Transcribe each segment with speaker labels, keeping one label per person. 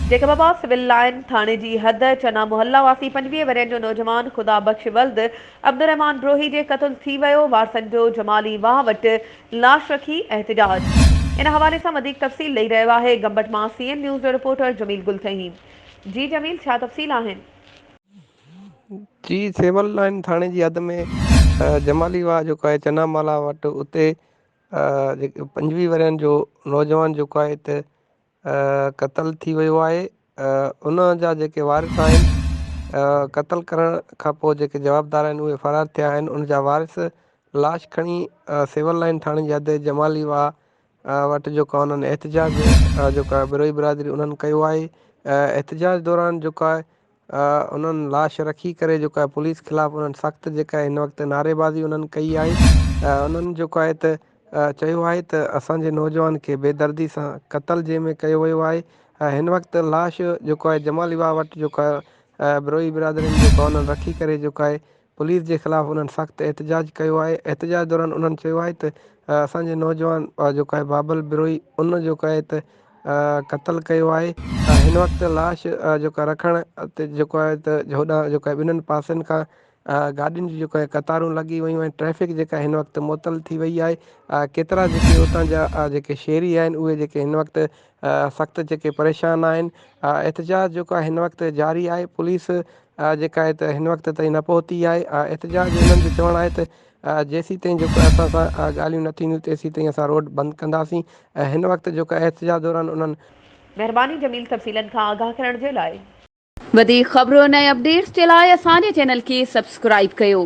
Speaker 1: Jacob آباد civil line ٿاڻي جي حد چنا محلا واسي 25 ورهين جو نوجوان خدا بخش ولد عبدالرحمان بروهي جي قتل ٿي ويو، وارثن جو جمالي واهه وٽ لاش رکي احتجاج. ان حوالي سان وڌيڪ تفصيل ڏئي رهيو آهي گمبٽ مان سي اين نيوز جو رپورٽر جميل گل ٿهيم. جي جميل ڇا تفصيل آهن؟
Speaker 2: جي سول لائين ٿاڻي جي حد ۾ جمالي واهه جيڪو آهي چنا مالا وٽ اتي جيڪي 25 ورهين جو نوجوان جيڪو آهي ته قتل ٿي ويو آهي ان جا جيڪي وارث آهن قتل ڪرڻ کان پوء جيڪي جوابدار آهن اهي فرار ٿيا آهن ان جا وارث لاش کڻي سول لائن ٿاڻي جي حد جمالي واهه وٽ جيڪو انهن احتجاج جيڪو آهي بروهي برادري انهن ڪيو آهي احتجاج دوران جيڪو آهي انهن لاش رکي ڪري جيڪو آهي پوليس خلاف انهن سخت جيڪا هن وقت نعريبازي انهن ڪئي آهي انهن جيڪو آهي ته چيو آهي ته اسان جي نوجوان کي بيدردي سان قتل جنهن ۾ ڪيو ويو آهي هن وقت لاش جيڪو آهي جمالي واهه وٽ جيڪو آهي بروهي برادرين جيڪو انهن رکي ڪري جيڪو آهي پوليس جي خلاف انهن سخت احتجاج ڪيو آهي، احتجاج دوران انهن چيو آهي ته اسان جي نوجوان جيڪو آهي بابل بروهي ان جيڪو آهي ته قتل ڪيو آهي هن وقت لاش جيڪو رکڻ تي جيڪو آهي ته هوڏانهن جيڪو آهي ٻنهن پاسن کان گاڏين جون جيڪو آهي قطارون لڳي ويون آهن ٽريفڪ جيڪا هن وقت معطل ٿي وئي آهي ڪيترا جيڪي اتان جا جيڪي شهري آهن اهي جيڪي هن وقت سخت جيڪي پريشان آهن احتجاج جيڪو آهي هن وقت جاري آهي پوليس جيڪا آهي ته هن وقت تائين نه پهتي آهي احتجاج انهن جو چوڻ آهي ته جيسين تائين جيڪو اسان سان ڳالهيون نه ٿينديون تيسين تائين اسان روڊ بند ڪنداسين ۽ هن وقت جيڪو احتجاج دوران انهن
Speaker 1: مهرباني جميل تفصيلن کان آگاهه ڪرڻ جي لاء. وڌيڪ خبرن ۽ اپڊيٽس جي لاء اسان جي چينل کي سبسڪرائيب ڪيو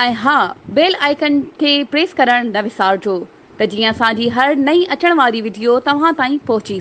Speaker 1: ۽ ها بيل آئيڪن کي پريس ڪرڻ نه وسارجو ته جيئن اسان جي هر نئين اچڻ واري وڊيو توهان تائين پهچي.